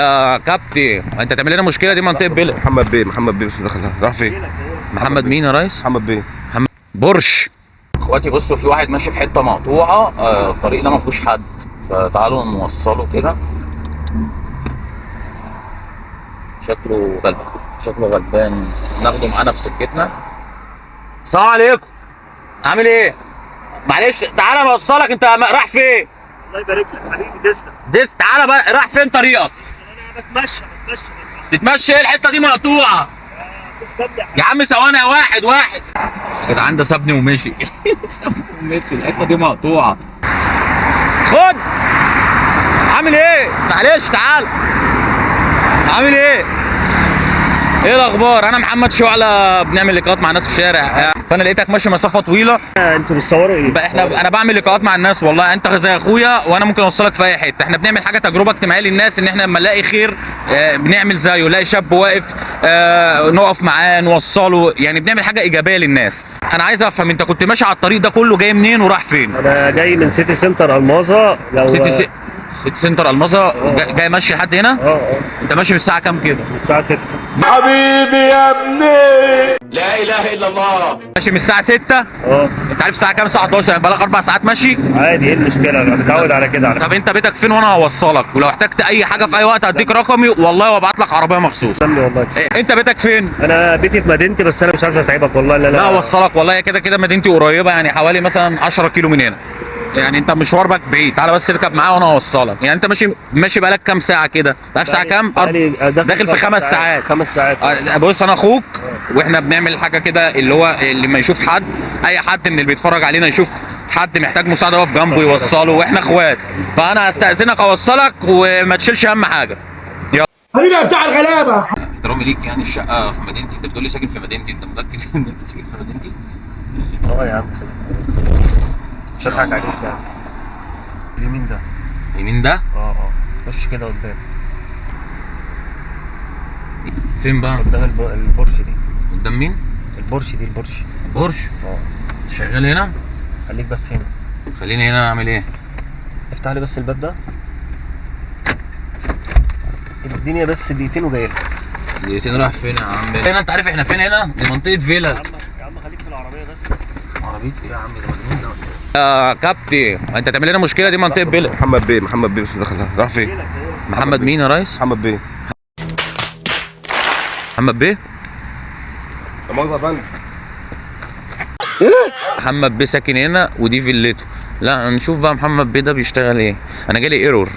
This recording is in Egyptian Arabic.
يا كابتن انت تعمل لنا مشكلة، دي منطقة بلد. محمد بيه، محمد بيه بس دخلها. راح فين؟ محمد مين يا ريس؟ محمد بيه. محمد برش. اخواتي بصوا، في واحد ماشي في حتة مقطوعة، الطريق ده ما فيهوش حد، فتعالوا نوصله كده. شكله غلبان، شكله غلبان، ناخده معانا في سكتنا. السلام عليكم، عامل ايه؟ معلش تعالى نوصلك، انت رايح فين؟ الله يبارك لك حبيبي، تسلم. دس تعالى بقى، رايح فين طريقك؟ انا بتمشى بتمشى. تتمشى ايه؟ الحتة دي مقطوعة يا عم. ثواني يا واحد واحد يا جدعان، ده سابني ومشي. سابني ومشي، الحتة دي مقطوعة. خد، عامل ايه؟ معلش تعال، عامل ايه؟ ايه الاخبار؟ انا محمد شعلة، بنعمل لقاءات مع ناس في الشارع، فانا لقيتك ماشي مسافة طويلة. انتوا بتصوروا ايه؟ بقى احنا انا بعمل لقاءات مع الناس، والله انت زي اخويا وانا ممكن اوصلك في اي حتة. احنا بنعمل حاجة تجربه اجتماعية للناس، ان احنا لما نلاقي خير بنعمل زيه، نلاقي شاب واقف نقف معاه نوصله، يعني بنعمل حاجة ايجابية للناس. انا عايز افهم انت كنت ماشي على الطريق ده كله جاي منين وراح فين؟ انا جاي من سيتي سنتر الماظة. لو سيتي سنتر الماظة، جاي ماشي لحد هنا؟ اه. انت ماشي من الساعة كام كده؟ من الساعة 6. حبيبي يا ابني. لا اله الا الله. ماشي من الساعة 6؟ اه. انت عارف الساعة كام؟ الساعة 11، يعني بقالك 4 ساعات ماشي. عادي، ايه المشكلة؟ انا متعود على كده على طب انت بيتك فين وانا هوصلك، ولو احتجت اي حاجة في اي وقت هديك رقمي والله، وابعت لك عربية مخصوص. تسلم لي والله، تسلم. إيه، انت بيتك فين؟ انا بيتي في مدينتي، بس انا مش عايز اتعبك والله. لا لا اوصلك والله، كده كده مدينتي قريبه، يعني حوالي مثلا 10 كيلو من هنا، يعني انت مشوارك بعيد. تعالى بس اركب معايا وانا اوصلك. يعني انت ماشي ماشي بقالك كام ساعة كده؟ تعرف الساعة كام؟ داخل في 5 ساعات. 5 ساعات. بص انا اخوك، واحنا بنعمل حاجة كده، اللي هو اللي ما يشوف حد، اي حد من اللي بيتفرج علينا يشوف حد محتاج مساعدة يقف جنبه يوصله، واحنا اخوات. فانا هستاذنك اوصلك وما تشيلش اهم حاجة. يلا حبيبي يا بتاع الغلابة. احترامي ليك، يعني الشقة في مدينتي، انت بتقول لي ساكن في مدينتي، انت متاكد ان انت ساكن في مدينتي؟ اه يا عم سلام، مش هضحك عليك يعني. اليمين ده. يمين ده؟ اه اه، خش كده قدام. فين بقى؟ قدام البورش دي. قدام مين؟ البورش دي، البورش. بورش؟ اه. شغال هنا؟ خليك بس هنا. خليني هنا اعمل ايه؟ افتح لي بس الباب ده. الدنيا بس دقيقتين وجاي لك. دقيقتين رايح فين يا عم؟ هنا انت عارف احنا فين هنا؟ دي منطقة فيلا. يا عم خليك في العربية بس. عربية ايه يا عم؟ ده مجنون ده ولا ايه؟ يا كابتن انت تعمل لنا مشكلة، دي منطقة بلد. محمد بيه، محمد بيه بس دخلها. راح فين؟ محمد مين يا ريس؟ محمد بيه. محمد بيه؟ لا مؤاخذة يا فندم. محمد بيه ساكن هنا ودي فيلته. لا نشوف بقى محمد بيه ده بيشتغل ايه. انا جالي error.